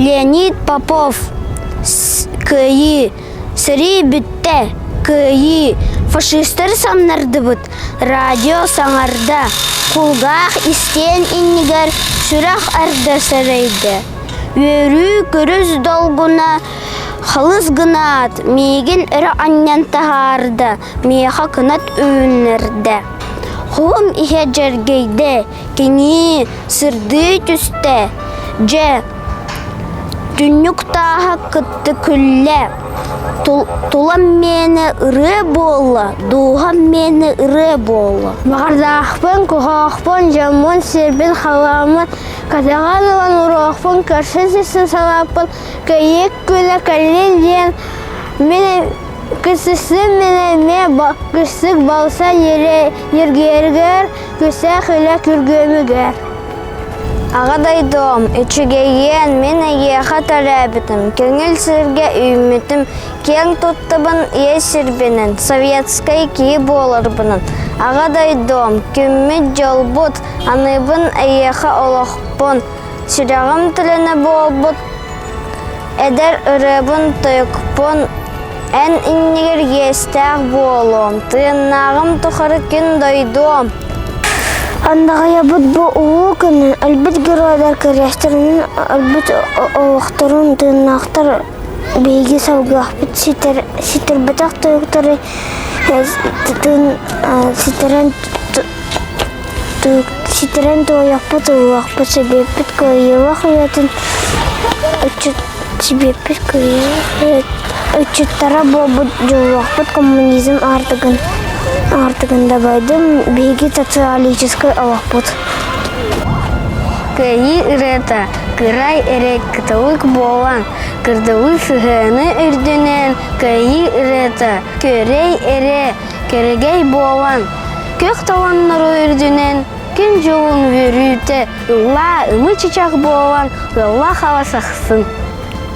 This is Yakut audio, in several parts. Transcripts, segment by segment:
Леонид Попов Кыайыы, сэрии бүттэ, кыайыы, фашистары самнардыбыт, радио саҥарда, кулгаах истиэн иннигэр сүрэх эрдэ сэрэйдэ. Үөрүү көрүс долгуна халыс гынаат, миигин өрө анньан таһаарда, миэхэ кынат үүннэрдэ. Хоһум иһэ дьэргэйдэ, кэҥии, сырдыы түстэ. Дьэ, түннүк тааһа кытта күллэ, тулам миэнэ ырыа буолла, дууһам миэнэ ырыа буолла. Баҕардаахпын, куһаахпын, дьоммун, сирбин, халааммын, кэтэҕэн ылан уруохпун, көрсөн сирсин салааппын, кыайыы күнэ кэллин диэн мин кысысым мин эмиэ кыстык балса ньиргиэригэр күсээх үлэ күргүөмүгэр. Аҕа дойдум, үчүгэйиэн, мин эйиэхэ төрөөбүтүм, көҥүл сиргэ үүммүтүм, киэҥ туттабын ийэ сирбинэн, советскай киһи буоларбынан. Аҕа дойдум, күммүт-дьолбут, аныыбын эйиэхэ олохпун, сүрэҕим төлөнө буолбут эдэр ырыабын-тойукпун, эн иннигэр иэстээх буолуом, тыыннааҕым тухары күн дойдуом. Андаҕайабыт бу улуу күнүн өлбүт геройдар кэриэстэринэн өлбүт олохторун тыыннаахтар биһиги салгыахпыт ситэр ситэрбэтэх тойуктары ситэрэн ситэрэн туойуохпут ыллыахпыт сэбиэппит кыайыылаах үйэтин сэбиэппит кыайыылаах ыччаттара буолбут дьоллоохпут коммунизм аартыгын аартыгын дабайдым биһиги социалистическай олохпут. Кыайыы ырыата кырай эрэ кыталык буолан, кырдалы сыһыаны үрдүнэн кыайыы ырыата күөрэй эрэ кэрэгэй буолан, күөх толоннору үрдүнэн күн дьолун үөрүүтэ ыллаа ымы чычах буолан ыалла халасахсын.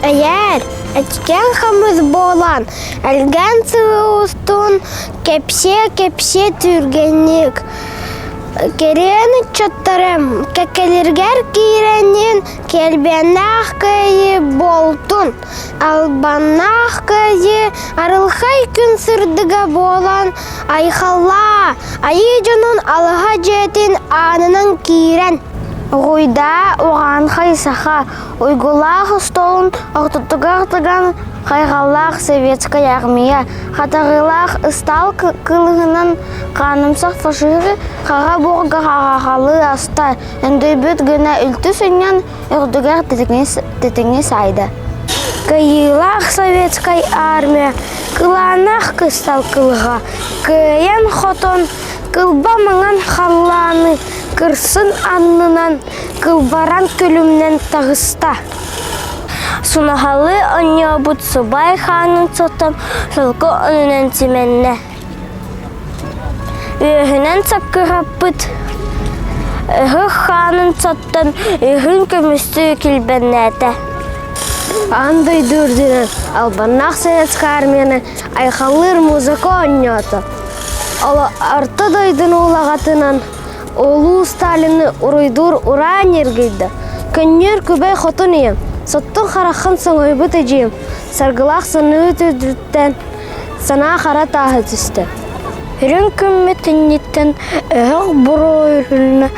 Эйээр, эчикэн хамыс буолан, элгэн сылы устун кэпсиэ-кэпсиэ түргэнник Кэриэн ыччаттарым, кэккэлэргэр киирэннин кэлбиэннээх кыайыы буолтун, албаннаах кыайыы арылхай күн сырдыга буолан айхаллаа, айыы дьонун алаһа дьиэтин аанынан киирэн. Угуйдаа уҕаанхай саха уйгулаах остуолун ортотугар тыган хайҕаллаах советскай армия хатарыылаах ыстаал кылыһынан хаанымсах фашиһы хара буорга хараҕалыы аста, өндөйбүт гына үлтү сынньан үрдүгэр тэтиҥи саайда. Кыайыылаах советскай армия кылааннаах кыстал кылыһа кыайан-хотон кылба маҥан халлааны кырсын аннынан кылбаран күлүмнэн таҕыста. Сунаһалыы оонньообут субай хаанын сотон солко онунан симэннэ. Үөһүнэн саккыраппыт өһөх хаанын соттон үһүн көмүстүү килбэннээтэ. Аан дойду үрдүнэн албаннаах советскай армияны айхаллыыр музыка оонньоото. Ол орто дойдуну улаҕатынан Улуу Сталины уруйдуур ураа ньиргийдэ. Көнньүөр күбэй хотун ийэм, соттун хараххын соҥойбут эдьиийим, саргылаах саныы үрдүттэн санаа хара тааһы түстэ. Үрүҥ күммүт инниттэн өһөх буруйун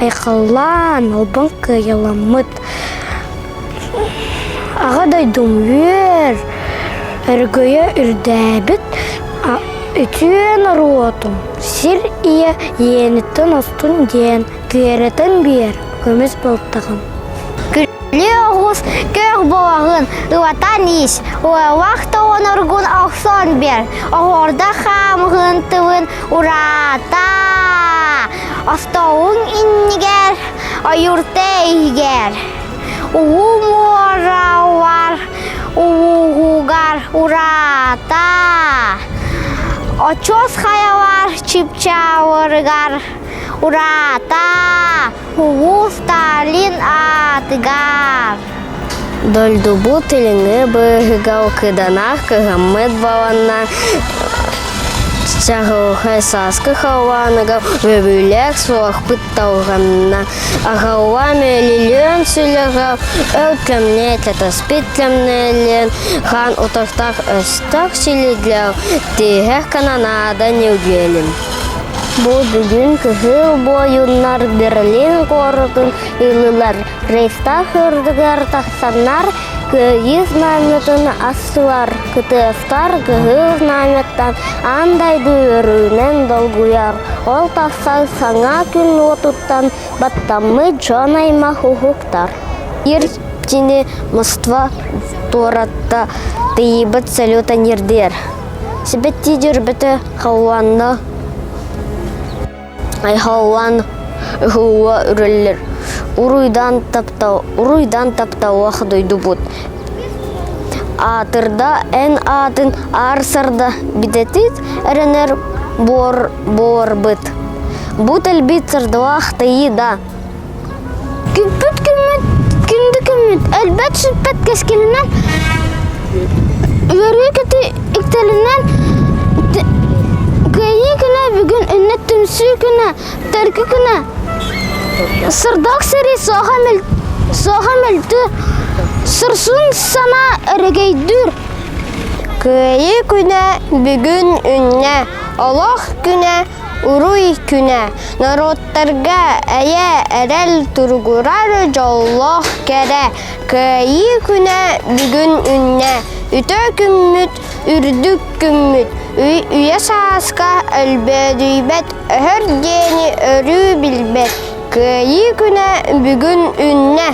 айхаллаан албан кыайаламмыт. Аҕа дойдум үөр, өргөйө үрдээбит үтүө норуотум сир ийэ иэниттэн устун диэн күөрэтэн биэр көмүс балтаҕым. Күлүү оҕус көөх буолаҕын, ылатан ис, уоллах тоҕоноргун охсон биэр, оһуорда хаамыһын тылын ураата, остуолуҥ иннигэр, ойуурта иһигэр, улуу муоралар улууһугар ураата, очуос хайалар чыпчааларыгар ураата, Улуу Сталин аатыгар. Дойдубут илиҥҥи быыһыгар кыданах кыһаммыт баланна. Чаҕылхай сааскы халлааныгар үөрүүлээх суохпут тарҕанна. Аҕалла мэлилиэн сүлэҕэ өр кэмҥэ кэтэспит кэмнэлиэн хаан утахтаах өстөөх силиглээх тиһэх кананаада ньүгүөлүм. Бу бүгүн кыһыл буойуннар Берлин куоратын ыллылар. Рейхстаг үрдүгэр тахсаннар Кыайыы знамятын астылар, кытыастар кыһыл знамяттан аан дойду үөрүүнэн долгуйар. Ол тахсар саҥа күн уотуттан баттаммыт дьон аймах уһуктар. Ир кини Москва туоратта тыйыбыт салюта нирдиэр. Сибэттии дьөрбөтө халлаанна Айхаллаан ыһылла үрэллэр, уруйдаан таптал, уруйдаан тапталлаах дойдубут. Аатырда эн аатын аар сарда битэтит эрэнэр буор буорбыт. Бу тэлбит сардалаах тайыы да. Күппүт күммүт, күндү күммүт, өлбөт сүппэт кэскилинэн, үөрүү көтүү үктэлинэн, Кыайыы күнэ бүгүн үннэ түмсүү күнэ, төркү күнэ. Сырдык сэрии суоха мөл суоха мөлтү, сырсун санаа өрөгөйдүүр. Кыайыы күнэ бүгүн үннэ, олох күнэ Уруй күнэ норуоттарга эйэ, эрэл туругурар дьоллоох кэрэ Кыайыы күнэ бүгүн үннэ, үтүө күммүт, үрдүк күммүт, үйэ сааска өлбөөдүйбэт, өһөр диэни өрүү билбэт Кыайыы күнэ бүгүн үннэ.